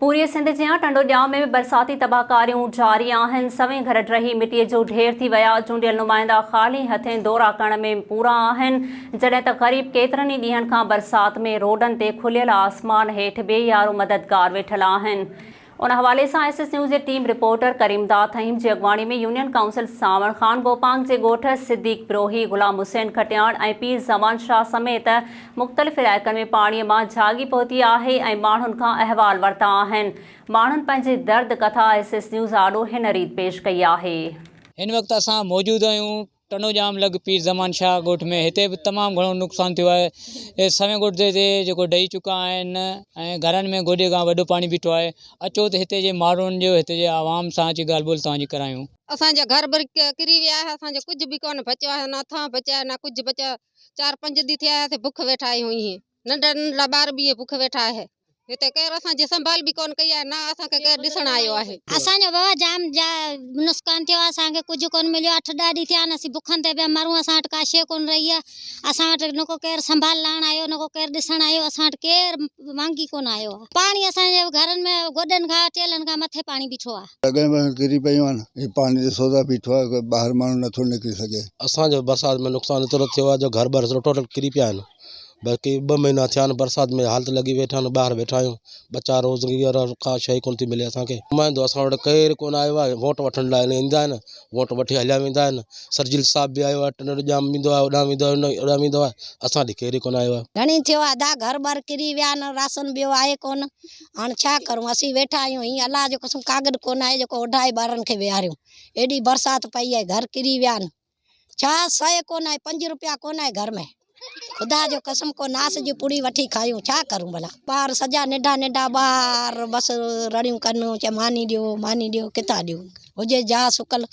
پوريء سنڌ جيان ٽنڊوڄام ۾ به برساتي تباهڪاريون جاري آهن، سوين گهر ڊهي مٽيء جو ڍير ٿي ويا، چونڊيل نمائندا خالي هٿين دورا ڪرڻ ۾ پورا آهن، جڏهن ته غريب ڪيترن ئي ڏينهن کان برسات ۾ روڊن تي کليل آسمان هيٺ بي يارو مددگار ويٺل آهن. ان حوالي سان ايس ايس نيوز جي ٽيم رپورٽر ڪريم داد ٿهيم جي اڳواڻي ۾ يونين ڪائونسل سانوڻ خان گوپانگ جي ڳوٺ صديق بروهي، غلام حسين کٽياڻ ۽ پير زمان شاهه سميت مختلف علائقن ۾ پاڻي مان جهاڳي پهتي آهي ۽ ماڻهن کان احوال ورتا آهن. ماڻهن پنهنجي درد ڪٿا ايس ايس نيوز آڏو هن ريت پيش ڪئي آهي. هن وقت اسان موجود آهيون ٽنڊوڄام لڳ پير زمان شاهه ڳوٺ ۾ هتي به تمام گهڻو نقصان ٿيو آهي سوين ڳوٺ تي جيڪو ڊهي چڪا آهن ۽ گهرن ۾ گوڏي کان وڏو پاڻي بيٺو آهي اچو ته هتي جي ماڻهن جو هتي جي عوام سان اچي ڳالهه ٻولهه توهان جي ڪرايون. اسان جا گهر بر ڪري ويا آهي اسان جو ڪجهه به ڪونه بچيو آهي نه ٿان بچيا آهي نه ڪجهه بچيو آهي چار پنج ڏينهن ٿيا آهي بک ويٺا آهيون ائين ننڍا ننڍڙا ٻار به ائين بک ويٺا آهي هتي ڪير اسان جي سنڀال به ڪونه ڪئي آهي نه اسان کي ڪير ڏسڻ آيو آهي. اسان جو بابا جام نقصان ٿيو آهي اسان کي ڪجهه ڪونه مليو آهي اٺ ڏهه ڏينهن ٿيا آهن اسين بکن تي پيا مرون اسان وٽ ڪا شيء ڪونه رهي آهي اسان وٽ نه ڪو ڪير سنڀال لهڻ آيو نه ڪو ڪير ڏسڻ آيو اسان وٽ ڪير وانگي ڪونه آيو آهي پاڻي اسان جي گهرن ۾ گوڏن کان چيلهن کان مٿي پاڻي بيٺو آهي. لڳن ۾ ڪري پيون آهن هي پاڻي ڏسو ته بيٺو آهي ٻاهر ماڻهو نٿو نڪري سگهي. اسان جو برسات ۾ نقصان ايترو ٿيو آهي جو گهر ٻر سڄو ٽوٽل ڪري پيا آهن باقي ٻه مهينا ٿيا آهن برسات ۾ حالت لڳي ويٺا آهن ٻاهر ويٺا آهيون ٻچا روزگار ڪا شيء ڪونه ٿي ملي اسان کي نمائندو اسان وٽ ڪير ڪونه آيو آهي ووٽ وٺڻ لاء ايندا آهن ووٽ وٺي هليا ويندا آهن سرجيل صاحب به آيو آهي ٽنڊو ڄام ويندو آهي هوڏانهن ويندو آهي هوڏانهن ويندو آهي اسان ڏي ڪير ئي ڪونه آيو آهي. گهڻي ٿيو آهي ادا گهر ٻر ڪري ويا آهن راشن ٻيو آهي ڪونه هاڻ ڇا ڪرون اسين ويٺا آهيون هي الله جو قسم ڪاڳر ڪونه آهي جيڪو اوڍائي ٻارن کي ويهاريون ايڏي برسات پئي آهي گهر ڪري ويا آهن ڇا سئي ڪونه آهي پنج روپيا ڪونه آهي گهر ۾ خدا جو قسم ڪو ناس جي پڙي وٺي کايون ڇا ڪرون ڀلا ٻار سڄا ننڍا ننڍا ٻار بس رڙيون ڪن چي ماني ڏيو ماني ڏيو ڪٿان ڏيون هجي جاء سڪل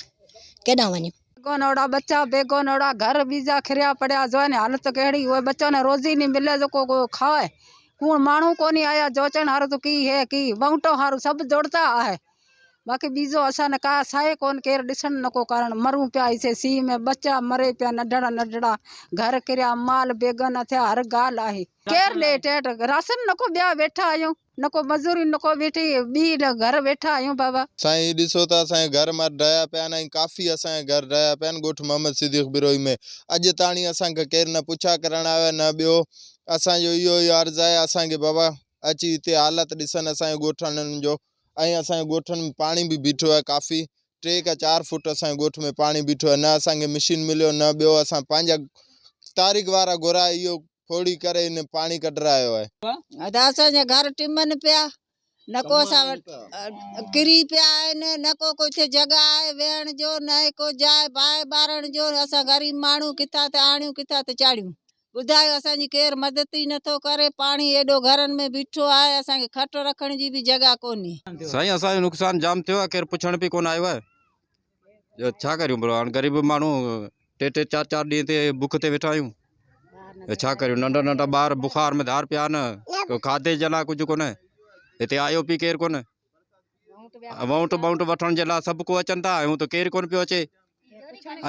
ڪيڏانهن وڃون. بيگونوڙا ٻچا بيگونوڙا گهر ٻيجا کريا پڙيا جوئن حالت ڪهڙي اهي ٻچن روزي ني ملي جو ڪو کائي ڪوڻ ماڻهو ڪونهي آيا جوچڻ هارو ته ڪي هي ڪي وئونٽو هارو سڀ جوڙتا آهي باقي ٻيجو اسان نه ڪا سائي ڪون ڪير ڏسڻ نه ڪو ڪارڻ مرون پيا اسي سي ۾ ٻچا مري پيا ننڍڙا ننڍڙا گهر ڪريا مال بيگانا ٿيا هر ڳالهه آهي ڪير ڏي ٽيٽ راشن نه ڪو ٻيا ويٺا آهيون نه ڪو مزوري نه ڪو ويٺي ٻي نه گهر ويٺا آهيون بابا. سائين هي ڏسو ته اسان جا گهر مر ڊهيا پيا آهن ۽ ڪافي اسان جا گهر ڊهيا پيا آهن ڳوٺ محمد صديق بروهي ۾ اڄ تاڻي اسان کي ڪير نه پڇا ڪرڻ آيو آهي نه ٻيو اسان جو اهو ئي عرض آهي اسان کي بابا اچي هتي حالت ڏسن اسان جي ڳوٺاڻن جو ۽ اسان جي ڳوٺن ۾ پاڻي به بيٺو آهي ڪافي ٽي کان چار فوٽ اسان جي ڳوٺ ۾ پاڻي بيٺو آهي نه اسان کي مشين مليو نه ٻيو اسان پنهنجا تاريخ وارا گهرائي اهو ڦوڙي ڪري ان پاڻي ڪڍرايو آهي. ادا اسان جا گهر ٽمن پيا نه ڪو اسان وٽ ڪري پيا آهن نه ڪو ڪجهه جڳهه آهي ويهڻ جو نه ڪو جاء باهه ٻارڻ جو اسان غريب ماڻهو ڪٿان ته آڻيون ڪٿان ته چاڙهيون. ٻڌايو اسان جي ڪير مدد ئي نٿو ڪري پاڻي ايڏو گهرن ۾ بيٺو آهي اسان کي کٽ رکڻ جي به جڳهه ڪونهي. سائين اسان جو نقصان جام ٿيو آهي ڪير پڇڻ به ڪونه آيو آهي ڇا ڪريون ڀلا هاڻ غريب ماڻهو ٽي ٽي چار چار ڏينهن تي بک تي ويٺا آهيون ڇا ڪريون ننڍا ننڍا ٻار بخار ۾ ڌار پيا آهن کاڌي جي لاء ڪجهه ڪونهي هتي آيو به ڪير ڪونه وونٽ بونٽ وٺڻ جي لاء سڀ ڪو اچن ٿا ۽ هو ته ڪير ڪونه پيو اچي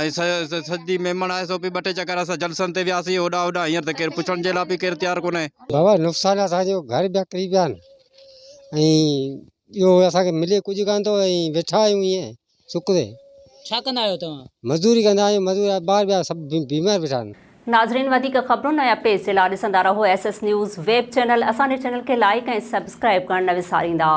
۽ سڄي ميمڻ آهي سو به ٻه ٽي چڪر اسان جلسن تي وياسين هوڏا هوڏا هينئر ته ڪير پڇڻ جي لاء به ڪير تيار ڪونهي. بابا نقصان اسان جو گهر پيا ڪري پيا آهن ۽ ٻيو اسان کي ملي ڪجهه ڪانه ٿو ۽ ويٺا آهيون ائين سڪ تي. ڇا ڪندا آهيو توهان؟ مزدوري ڪندا آهيون مزور ٻار ٻيا سڀ بيمار ويٺا آهن. ناظرين وڌيڪ خبرن ۽ اپڊيٽس جي لاء ڏسندا رهو S S news web channel اسان جي چينل کي لائيڪ ۽ سبسڪرائيب ڪرڻ نه وساريندا.